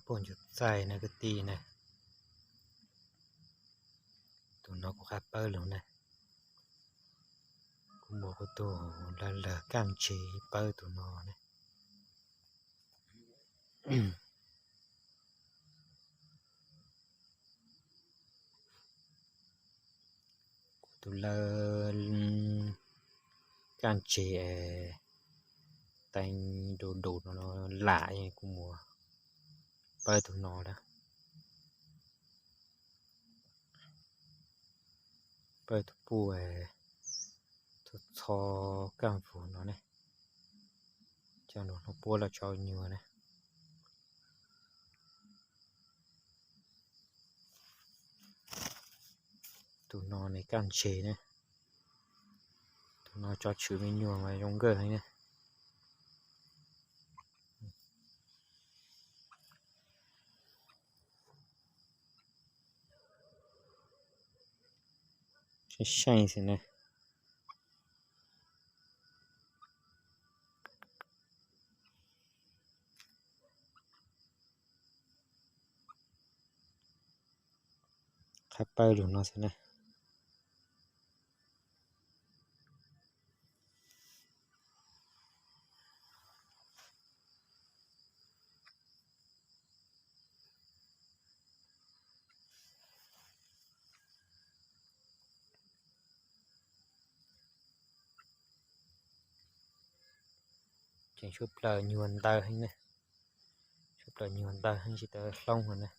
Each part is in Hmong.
Poj ntsuam txaij na kwv tij na. Tus no kuv qab pawb lug na. Kuv muab kuv tus lawv lawg kaj ntse pawb tus no na. Kuv tus lawv kaj ntse teeb du du no lam kuv muab pawb tus no lawm. Pawb tus puj txho kaj vug no ne, coj lug hlub puab los tso nyuag na. Tus no ne kaj ntse ne, tus no tso tshwm me nyuam mas zoo nkauj heev ne. Seej seej xwb na. Qab pawb lug no xwb na. Tseem tshuav plaws nyuag ntawv heev ne, tshuav plaws nyuag ntawv heev tsis tau hloob hov na.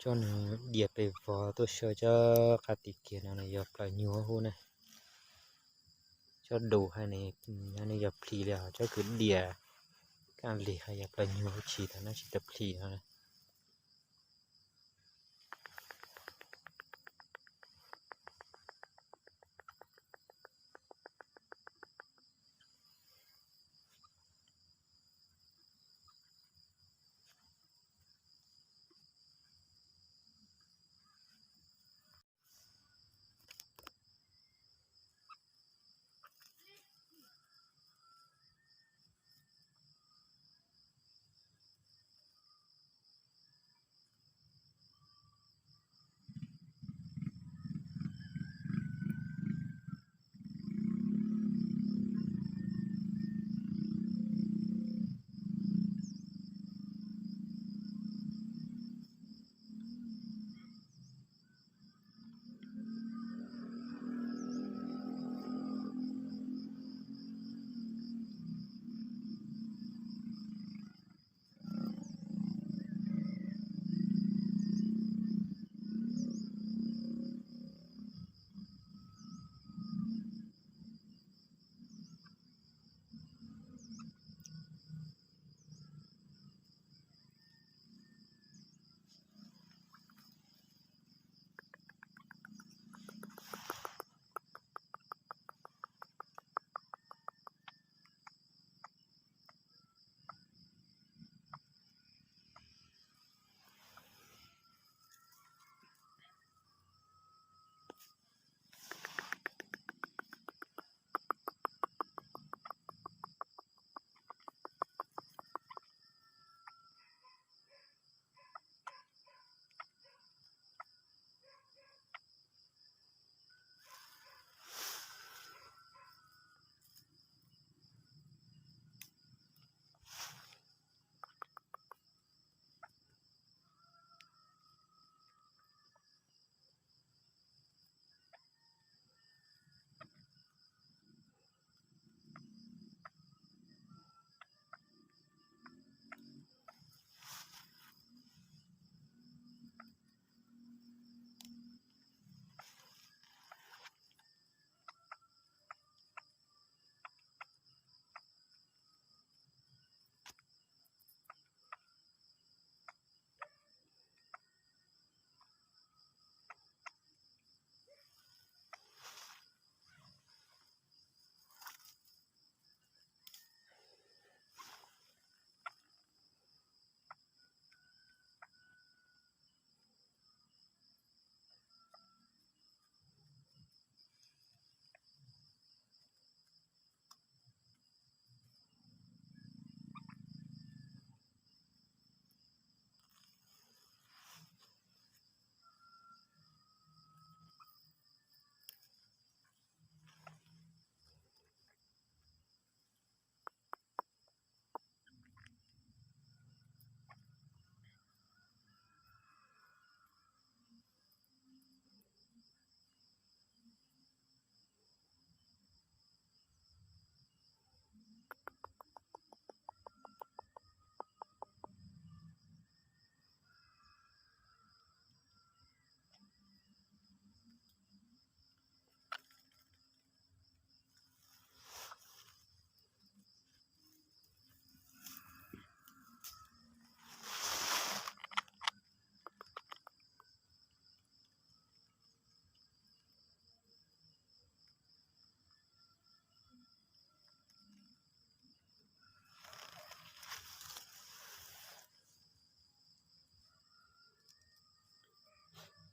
Coj nws dias pes vog tuaj saib cov qab tim kiag no yog plaws nyuag huv na. Cov dub hab ne yog plhis li os, cov kws dias kaj lig hab yog plaws nyuag huv tsis tau na, tsis tau plhis no na.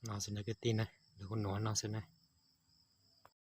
No xwb na kwv tij na, lawv kuj nuav no xwb na.